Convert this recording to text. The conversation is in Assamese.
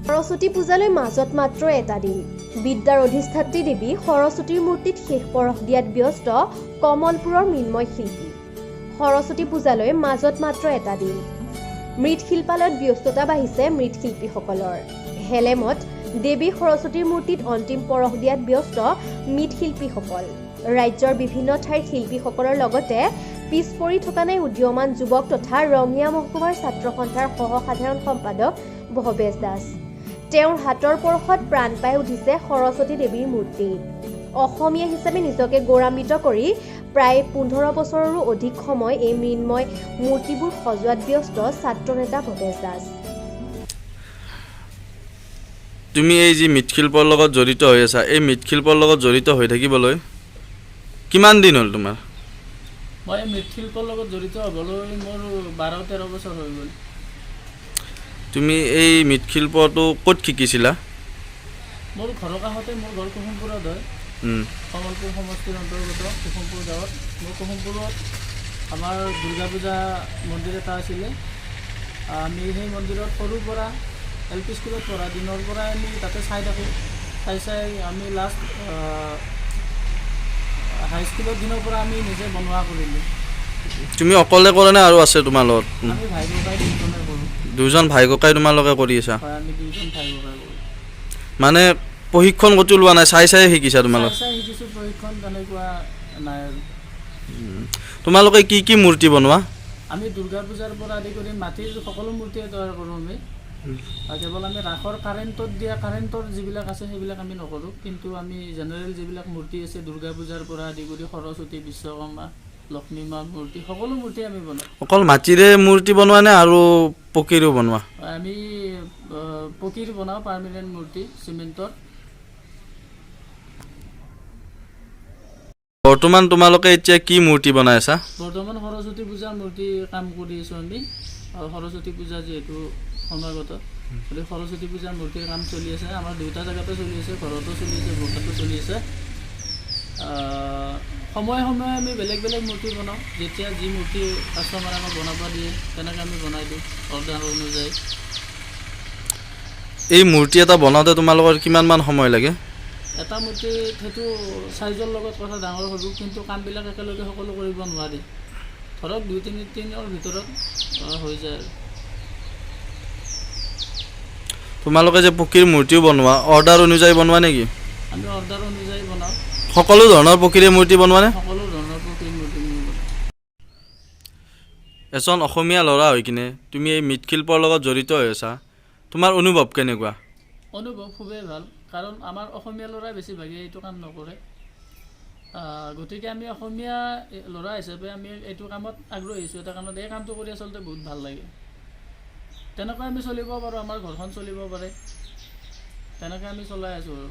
সৰস্বতী পূজালৈ মাজত মাত্ৰ এটা দিন। বিদ্যাৰ অধিষ্ঠাত্ৰী দেৱী সৰস্বতীৰ মূৰ্তিত শেষ পৰশ দিয়াত ব্যস্ত কমলপুৰৰ মৃন্ময় শিল্পী। সৰস্বতী পূজালৈ মাজত মাত্ৰ এটা দিন। মৃৎশিল্পালয়ত ব্যস্ততা বাঢ়িছে মৃৎশিল্পীসকলৰ। হেলেমত দেৱী সৰস্বতীৰ মূৰ্তিত অন্তিম পৰশ দিয়াত ব্যস্ত মৃৎশিল্পীসকল। ৰাজ্যৰ বিভিন্ন ঠাইৰ শিল্পীসকলৰ লগতে পিছ পৰি থকা নাই উদীয়মান যুৱক তথা ৰঙিয়া মহকুমাৰ ছাত্ৰ সন্থাৰ সহ সাধাৰণ সম্পাদক ভৱেশ দাস। তেওঁৰ হাতৰ পৰশত প্ৰাণ পাই উঠিছে সৰস্বতী দেৱীৰ মূৰ্তি। অসমীয়া হিচাপে নিজকে গৌৰৱান্বিত কৰি প্ৰায় 15 বছৰৰো অধিক সময় এই মৃন্ময় মূৰ্তিবোৰ সজোৱাত ব্যস্ত ছাত্ৰ নেতা ভৱেশ দাস। তুমি এই যি মৃৎশিল্পৰ লগত জড়িত হৈ আছা, এই মৃৎশিল্পৰ লগত জড়িত হৈ থাকিবলৈ কিমান দিন হ'ল তোমাৰ? মই মৃৎশিল্পৰ লগত জড়িত হ'বলৈ মোৰ 12-13 বছৰ হৈ গ'ল। তুমি এই মৃৎশিল্পটো ক'ত শিকিছিলা? মোৰ ঘৰৰ কাষতে, মোৰ ঘৰ কুসুমপুৰত হয়, কমলপুৰ সমষ্টিৰ অন্তৰ্গত কুসুমপুৰ গাঁৱত। মোৰ কুসুমপুৰত আমাৰ দুৰ্গা পূজা মন্দিৰ এটা আছিলে। আমি সেই মন্দিৰত সৰুৰ পৰা এল পি স্কুলত পঢ়া দিনৰ পৰাই আমি তাতে চাই থাকোঁ। চাই চাই আমি লাষ্ট হাইস্কুলৰ দিনৰ পৰা আমি নিজে বনোৱা কৰিলোঁ। তুমি অকলে কৰা নে আৰু আছে তোমাৰ লগত? আমি ভাই ককাই দুজনে কৰোঁ। দুজন ভাই ককাই তোমালোকে কৰি আছা? হয়, আমি দুজন ভাই ককাই কৰোঁ। মানে প্ৰশিক্ষণ ক'তো লোৱা নাই, চাই চাই শিকিছা তোমালোক? চাই চাই শিকিছোঁ, প্ৰশিক্ষণ তেনেকুৱা নাই আৰু। তোমালোকে কি কি মূৰ্তি বনোৱা? আমি দুৰ্গা পূজাৰ পৰা আদি কৰি মাটিৰ সকলো মূৰ্তিয়ে তৈয়াৰ কৰোঁ আমি। কেৱল আমি ৰাসৰ কাৰেণ্টত দিয়া কাৰেণ্টৰ যিবিলাক আছে সেইবিলাক আমি নকৰোঁ, কিন্তু আমি জেনেৰেল যিবিলাক মূৰ্তি আছে দুৰ্গা পূজাৰ পৰা আদি কৰি সৰস্বতী, বিশ্বকৰ্মা, লক্ষ্মী মাৰ মূৰ্তি, সকলো মূৰ্তি আমি বনাওঁ। অকল মাটিৰে মূৰ্তি বনোৱা নে আৰু পকীৰো বনোৱা? আমি পকীৰ বনাওঁ, পাৰ্মানেণ্ট মূৰ্তি চিমেণ্টৰ। বৰ্তমান তোমালোকে এতিয়া কি মূৰ্তি বনাই আছা? বৰ্তমান সৰস্বতী পূজাৰ মূৰ্তি কাম কৰি আছোঁ আমি। আৰু সৰস্বতী পূজা যিহেতু সমাগত, গতিকে সৰস্বতী পূজাৰ মূৰ্তিৰ কাম চলি আছে। আমাৰ দুয়োটা জেগাতে চলি আছে, ঘৰতো চলি আছে, বৰতাতো চলি আছে। সময়ে সময়ে আমি বেলেগ বেলেগ মূৰ্তি বনাওঁ। যেতিয়া যি মূৰ্তি কাষ্টমাৰে আমাক বনাব দিয়ে তেনেকৈ আমি বনাই দিওঁ অৰ্ডাৰ অনুযায়ী। এই মূৰ্তি এটা বনাওঁতে তোমালোকৰ কিমানমান সময় লাগে? এটা মূৰ্তিত সেইটো চাইজৰ লগত কথা, ডাঙৰ সৰু, কিন্তু কামবিলাক একেলগে সকলো কৰিব নোৱাৰি। ধৰক 2-3 দিনৰ ভিতৰত হৈ যায় আৰু। তোমালোকে যে পকীৰ মূৰ্তিও বনোৱা, অৰ্ডাৰ অনুযায়ী বনোৱা নেকি? আমি অৰ্ডাৰ অনুযায়ী বনাওঁ। সকলো ধৰণৰ পকীৰে মূৰ্তি বনোৱা নে? সকলো ধৰণৰ পকীৰ মূৰ্তি বনাওঁ। এজন অসমীয়া ল'ৰা হৈ কিনে তুমি এই মৃৎশিল্পৰ লগত জড়িত হৈ আছা, তোমাৰ অনুভৱ কেনেকুৱা? অনুভৱ খুবেই ভাল, কাৰণ আমাৰ অসমীয়া ল'ৰাই বেছিভাগেই এইটো কাম নকৰে। গতিকে আমি অসমীয়া ল'ৰা হিচাপে আমি এইটো কামত আগ্ৰহী হৈছোঁ। এটা কাৰণত এই কামটো কৰি আচলতে বহুত ভাল লাগে। তেনেকৈ আমি চলিব পাৰোঁ, আমাৰ ঘৰখন চলিব পাৰে, তেনেকৈ আমি চলাই আছোঁ আৰু।